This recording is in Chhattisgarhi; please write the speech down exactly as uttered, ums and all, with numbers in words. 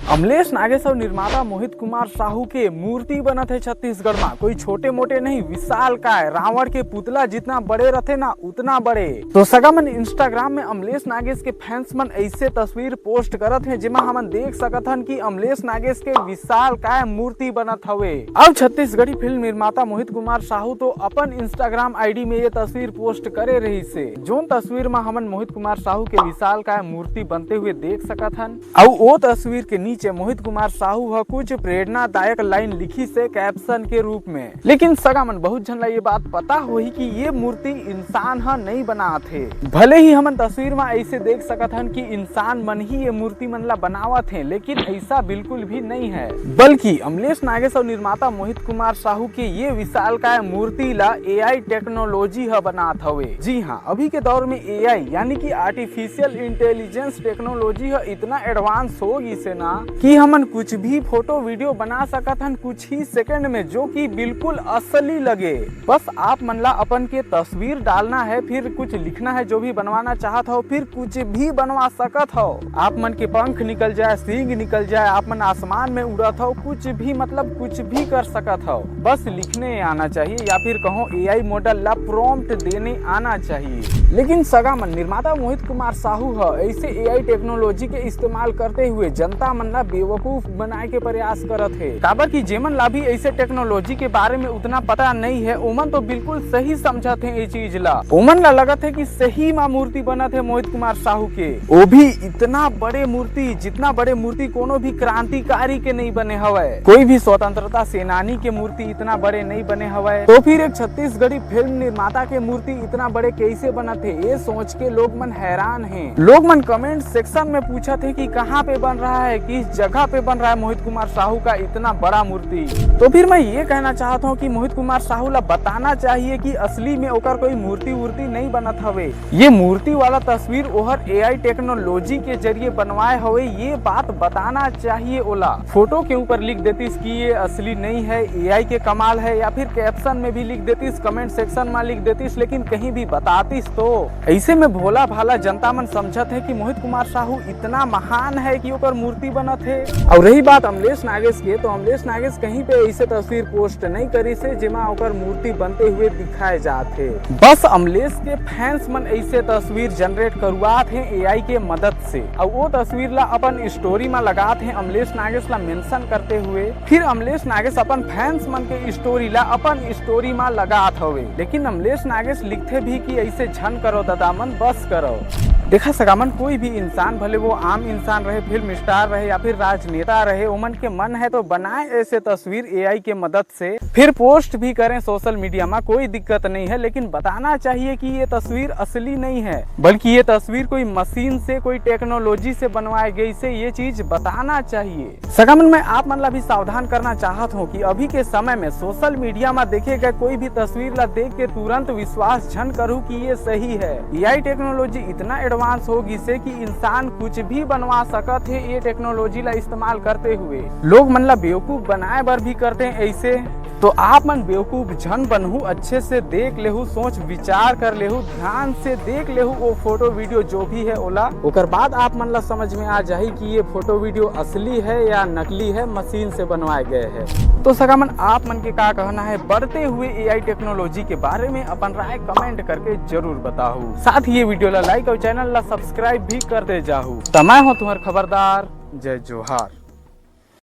अमलेश नागेश अउ निर्माता मोहित कुमार साहू के मूर्ति बनत हे छत्तीसगढ़ मा। कोई छोटे मोटे नहीं, विशाल काय, रावण के पुतला जितना बड़े रथे ना, उतना बड़े। तो सगा मन, Instagram में अमलेश नागेश के fans मन ऐसे तस्वीर post करत हे, जेमा हमन देख सकत हन कि अमलेश नागेश के विशाल काय मूर्ति बनत हवे। अब छत्तीसगढ़ी फिल्म निर्माता मोहित कुमार साहू तो अपन Instagram ID में ये तस्वीर post करे रहिस हे, जोन तस्वीर मा हमन मोहित कुमार साहू के विशाल काय मूर्ति बनते हुए देख सकत हन। अउ ओ तस्वीर के नीचे मोहित कुमार साहू ह कुछ प्रेरणादायक line लिखिस हे caption के रूप में। लेकिन सगा मन, बहुत झन ला ये बात पता होही कि ये मूर्ति इंसान ह नई बनात हे। भले ही हमन तस्वीर मा ऐसे देख सकत हन कि इंसान मन ही ये मूर्ति मन ला बनावत हे, लेकिन ऐसा बिल्कुल भी नई है, बल्कि अमलेश नागेश अउ निर्माता मोहित कुमार साहू के ये विशाल काय मूर्ति ला AI technology ह बनात हवे। जी हाँ, अभी के दौर में AI यानी कि artificial intelligence technology ह इतना advance हो गिस हे ना कि हमन कुछ भी photo video बना सकत हन कुछ ही second में, जो कि बिल्कुल असली लगे। बस आप मन ला अपन के तस्वीर डालना है, फिर कुछ लिखना है, जो भी बनवाना चाहत हो, फिर कुछ भी बनवा सकत हो। आप मन के पंख निकल जाए, सींग निकल जाए, आप मन आसमान में उड़त हो, कुछ भी, मतलब कुछ भी कर सकत हो, बस लिखने आना चाहिए या फिर कहो AI model ला prompt देने आना चाहिए। लेकिन सगा मन, निर्माता मोहित कुमार साहू ह ऐसे AI technology के इस्तेमाल करते हुए जनता मन ला बेवकूफ बनाए के प्रयास करत हे, काबर कि जेमन ला भी ऐसे technology के बारे में उतना पता नहीं है, ओमन तो बिल्कुल सही समझत हे ये चीज ला। ओमन ला लगत हे कि सही मा मूर्ति बनत हे मोहित कुमार साहू के, वो भी इतना बड़े मूर्ति, जितना बड़े मूर्ति कोनो भी क्रांतिकारी के नहीं बने हवय, कोई भी स्वतंत्रता सेनानी के मूर्ति इतना बड़े नहीं बने हवय। तो फिर एक छत्तीसगढ़ी फिल्म निर्माता के मूर्ति इतना बड़े कैसे बनत हे, ये सोच के लोग मन हैरान हे। लोग मन comment section में पूछत हे कि कहाँ पे बन रहा है, किस जगह पे बन रहा है मोहित कुमार साहू का इतना बड़ा मूर्ति। तो फिर मैं ये कहना चाहत हूँ कि मोहित कुमार साहू ला बताना चाहिए कि असली में ओकर कोई मूर्ति वूर्ति नहीं बनत हवे। ये मूर्ति वाला तस्वीर ओहर AI technology के जरिए बनवाए हवे, ये बात बताना चाहिए ओला। Photo के ऊपर लिख देतिस कि ये असली नहीं है, AI के कमाल है, या फिर caption में भी लिख देतिस, comment section में लिख देतिस, लेकिन कहीं भी बतातिस तो। ऐसे में भोला भाला जनता मन समझत हे कि मोहित कुमार साहू इतना महान है कि ओकर मूर्ति बनत हे। और रही बात अमलेश नागेश के, तो अमलेश नागेश कहीं पे ऐसे तस्वीर post नहीं करिस हे, जेमा ओकर मूर्ति बनते हुए दिखाए जात हे। बस अमलेश के fans मन ऐसे तस्वीर generate करवात हे AI के मदद से, और वो तस्वीर ला अपन story मा लगात हे, अमलेश नागेश ला mention करते हुए। फिर अमलेश नागेश अपन fans मन के story ला अपन story मा लगात हवे, लेकिन अमलेश नागेश लिखथे भी कि ऐसे झन करो दादा मन, बस करो। देखा सगा मन, कोई भी इंसान, भले वो आम इंसान रहे, फिल्म star रहे या फिर राजनेता रहे, ओमन के मन है तो बनाए ऐसे तस्वीर AI के मदद से, फिर post भी करें social media में, कोई दिक्कत नहीं है, लेकिन बताना चाहिए कि ये तस्वीर असली नहीं है, बल्कि ये तस्वीर कोई मशीन से, कोई technology से बनवाए गई से, ये चीज बताना चाहिए। सगा मन, मैं आप मन ला भी सावधान करना चाहत हूँ कि अभी के समय में social media में देखे गए कोई भी तस्वीर ला देख के तुरंत विश्वास झन करू कि ये सही है। AI technology इतना advance हो गिस हे कि इंसान कुछ भी बनवा सकत हे ये technology ला इस्तेमाल करते हुए। लोग मन ला बेवकूफ बनाए बर भी करते हैं ऐसे। तो आप मन बेवकूफ झन बनहू, अच्छे से देख लेहू, सोच विचार कर लेहू, ध्यान से देख लेहू वो photo video जो भी है ओला, ओकर बाद आप मन ला समझ में आ जाही कि ये photo video असली है या नकली है, मशीन से बनवाए गए हैं। तो सगा मन, आप मन के का कहना है बढ़ते हुए AI technology के बारे में? अपन राय comment करके जरूर बताहू। साथ ही ये video ला like और channel ला subscribe भी कर दे जाहू। त मैं हूँ तुम्हार खबरदार, जय जोहार।